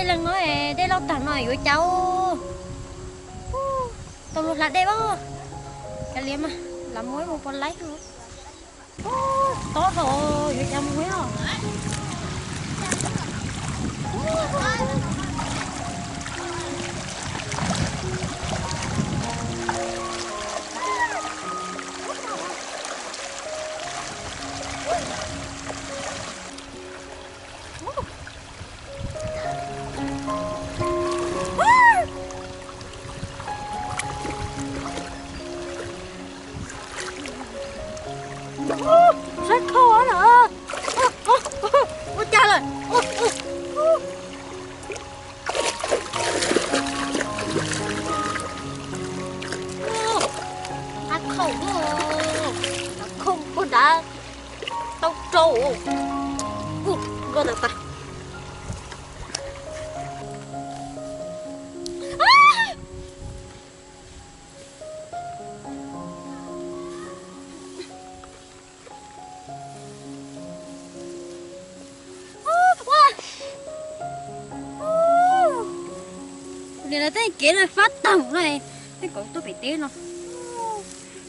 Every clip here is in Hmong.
Tseeb no, dej loj tag no yuav cas. Tau luag hla dej as. Kav liam mas, lam mus ib mus puas laib. Tob dhau, yuav cas mus os. Sab khau na. Ua cas lawm? Sab khau, khau puag nrad tau rau. Nkauj tas tas. Nim no tej kev no fab tag no, tej kom tuaj pem teb no.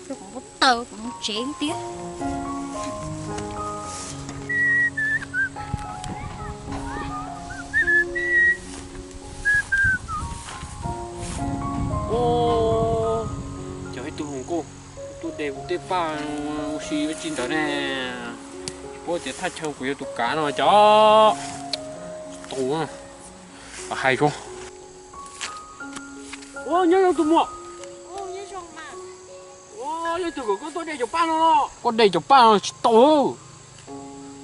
Kuv kuj taw kuv mus tsev tiag. Cov ib tug hluas nkauj tuaj de kuv tej paj ua si ua tsi ntawd ne. Tsis paub tias thaj chaw kuv yuav tus kav no cov tsis tau. Hais zoo. Ua nyob zoo tus muam. Ua yog tus kom koj tuaj de cov paj no los? Koj de cov paj no tsis tau.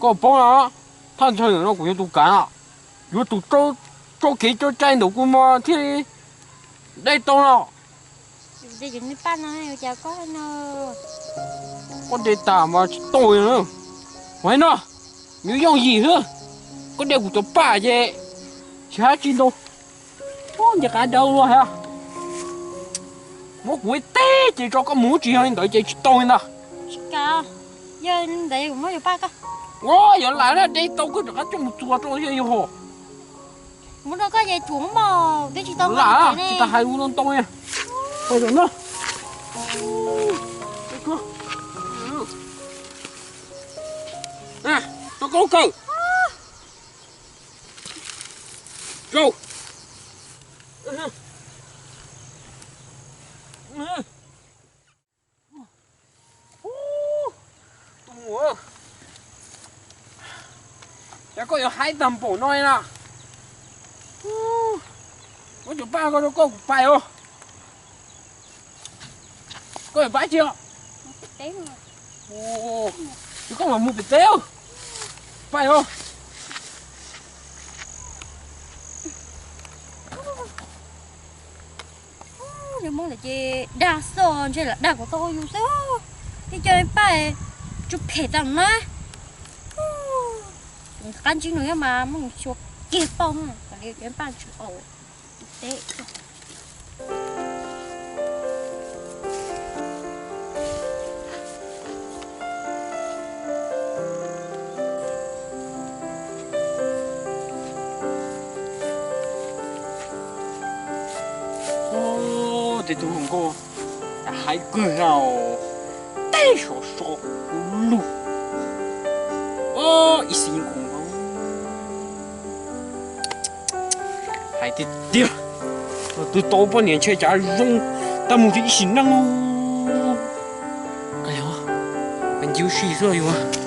Koj paub no, thaj chaw no kuv yuav tus kav no, yuav tus tso kev cai ntawm kuv mas thiaj li de tau no. Koj de tas mas tsis tau. Ua no, nws yooj yim xwb. Koj de kuv cov paj ces tsis hais tsis ntau. Nce qab dawb luaj hais. Muab kuv ib teg ces tso koj mus, tsis yog li ntawd ces tsis tau li ntag. Ua yog lam na, de tau koj rov qab coj mus txuas rau thiaj yog hos. Lam tsis tas hais ua no ntau. Tau koj lub kawm. Zaum. Tus muam, cas koj yuav haib tag npaum no li na? Muab cov paj ko rau koj kuv pais os. Koj yuav pab tsi os? Koj mam mus pem teb. Pais os. Nws muab lawm ces dag xwb, ntshe lam dag kom tau yus xwb. Ib co paj tsuj phem tag na. Qab ntsib nws mas muab nws xyuas kiag pauj, kom li cov paj tsis aus teb. Tej tug hluas nkauj haib kawg na, tej sov so lug. Ib xib nkaus hais tiag tiag, twb tau poj niam ntshe cas zoo tag mus ib sim neej. Ncig ua si xwb yus.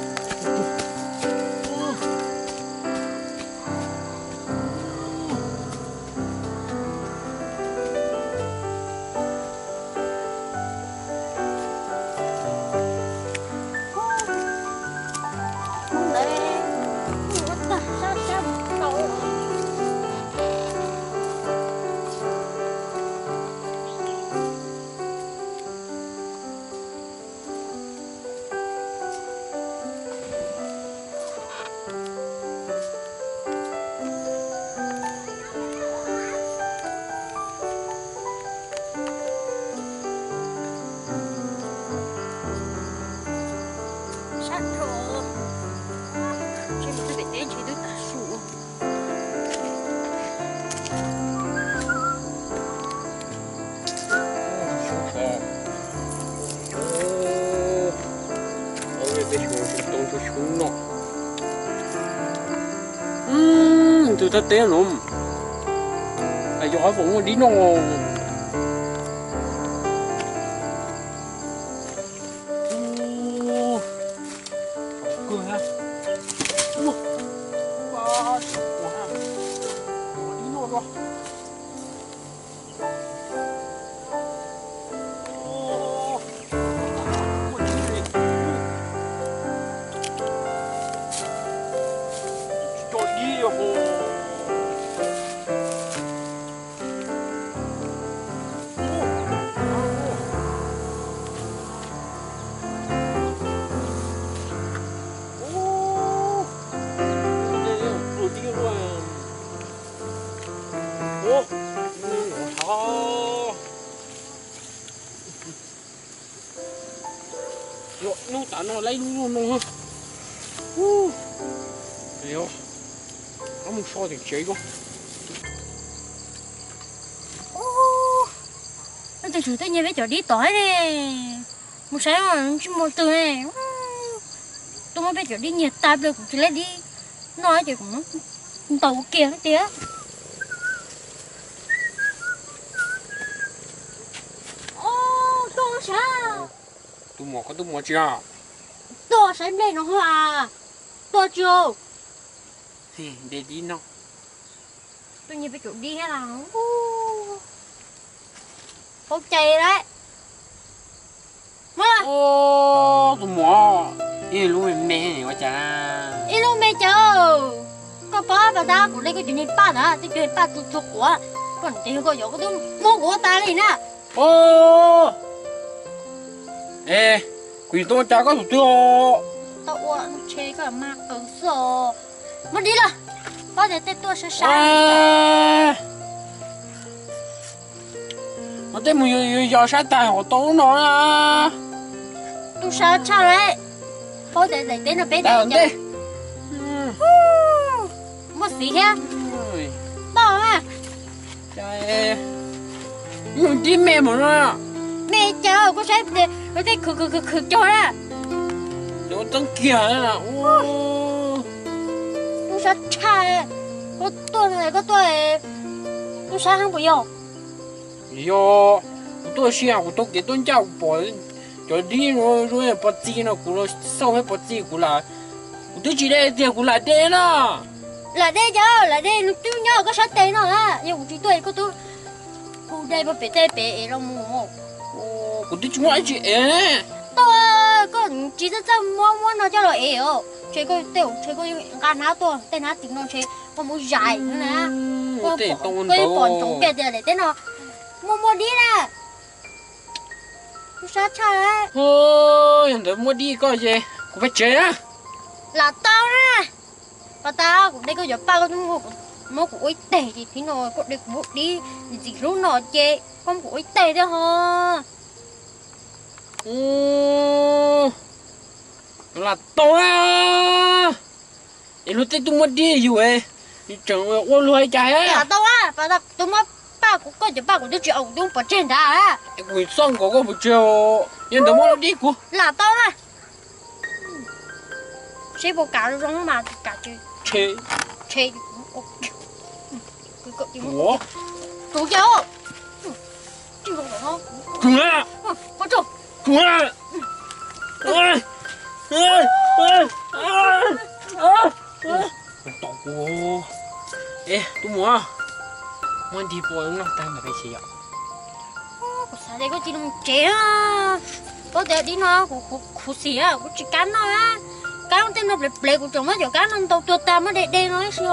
Xyov no, tus thaj teb no, yog qhov foom muaj dib no. Hnub tas no lawv ib lub no, mus so tsev ko. Ub, leej twg tseem tuaj nyiag peb cov dib tom ne? Mus saib tsis muaj twg ne. Tuaj muab peb cov dib nyiag tag plaws, kuv tsis laib dib noj ces kuv ntaus kiag tiag. Tuaj saib, tus muam, koj tuaj mus tsi os? Tuaj saib nplej no a. Tuaj tsi? De dib no. Tuaj nyiag peb cov dib thiab las. Paub cai lawm. Tus muam, ib lub me me ua cas? Ib lub me cas? Koj paub pas tab kuv de koj cov niag paj ntawd, tej cov niag paj tsuag tsuag quav, koj niam tes yog koj yuav, koj twb muab kuv ua tas li na. Es kuv yuav tau ua cas koj tus twg os? Tau ua ntshe koj mas qw xwb os. Muab dib los, paub tias tej tuaj sab sab. Ua tej mus yos sab tag hov tau lub no na. Tub sab tshaj lawm, paub tias daim teb no peb daim ntej. Muaj xiv thiab. Toj na. Yog dib me mus no. Me cas koj saib tias lawv tej khwv khwv khwv khwv cog na. Lawv txeeb kiag. Tub sab tshaj, koj tuaj, koj tuaj, tub sab heev puas yog? Yog, kuv tuaj sia, kuv taug kev tuaj ncaj kuv pom cov dib zoo zoo pov txi no, kuv los xauj peb pov txi kuv lam, kuv twb tsis de tiag, kuv lam de na. Lam de cas, lam de nws twb nyob koj sab tes no na, yog kuv tsis tuaj koj twb, kuv de pem tej pem es los mus. Kuv twb tsis muaj dab tsi es. Tuaj, koj tsis txawj txawj muab muab no coj los es os, ntshe koj tej, ntshe koj nqa hnab tuaj, tej hnab tim no ntshe koj muab zais na. Koj pom ntsoov kiag tias daim teb no muaj muaj dib na. Tub sab tshaj. Yog ntawd muab dib koj ces kuv peb tsev na. Lam tau na. Pas tas kuv de koj cov paj, koj twb muab kuv ua ib teg ces tib no koj de kuv dib ntxim hlub no ces koj muab kuv ua ib teg thiab ho. Lam tau na. Es luag tej twb muab dib yus, yus tseem ua luag li cas? Lam tau na, pas tas tus muab paj, koj cov paj kuv twb tsis, kuv twb pov tseg ntag. Es kuv txoj nkaus koj pov tseg, yog ntawd muab dib kuv. Lam tau na. Seb puas kam zoo mas kam tsis, tus cas, tom kuv. Es tub muam, muab dib puas noj tag mam peb tsev yom. Kuv xav tias koj cia li mus tsev, paub tias dib no kuv khuv xim, kuv tsis kam noj. Kab tej no plev plev, kuv tseem muab cov kab no ntaus tuag tag muab de de no ib si os.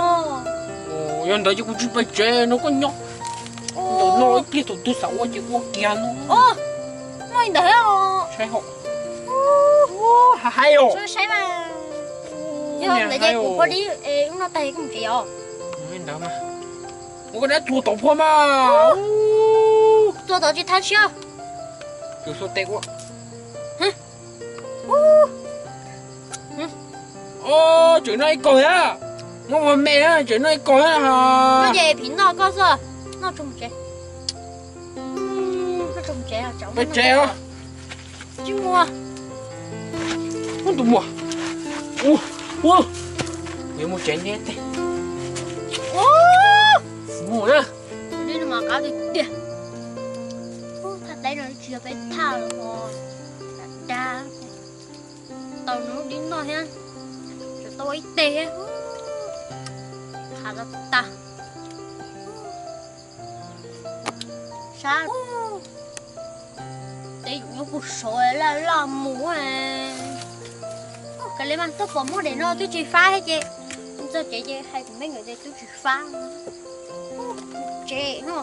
Yog ntawd ces kuv tsis pais tsev no, koj nyob ntawm no ib pliag, thaum twg xav ua ces ua kiag no. Muaj li ntawd os. Saib hauv. Hais hais os. Saib mas. Yog ntawd ces kuv phob dib es wb noj tag koj mus tsev os. Ua koj dab tsuag tau phua mas. Tsuag tau tsis thab siab. Tus xua tes ua. Tseem noj ib kaug thiab. Muab ua me na, tseem noj ib kaug thiab. Noj ces phim noj koj xwb. Noj tso mus tsev. Noj tso mus tsev, peb tsev os. Tsis muaj. Tus muam. Ua, ua, yuav mus tsev neb teg. Ua, mus na. Dib no mas qab tiag tiag. Ub, thaj teb no tsis yog peb thaj los ho. Dag, tau nws lub dib noj thiab, tseem tau ua ib teg thiab. Qab tag tag. Sab, teb yuav nyob puag saud laj laj mus. Kav liam mas, twb pom muab daim no twb tsis fab thiab ces, txog tsev ces hais kuv me nkawd tias twb tsis fab. Tsev no.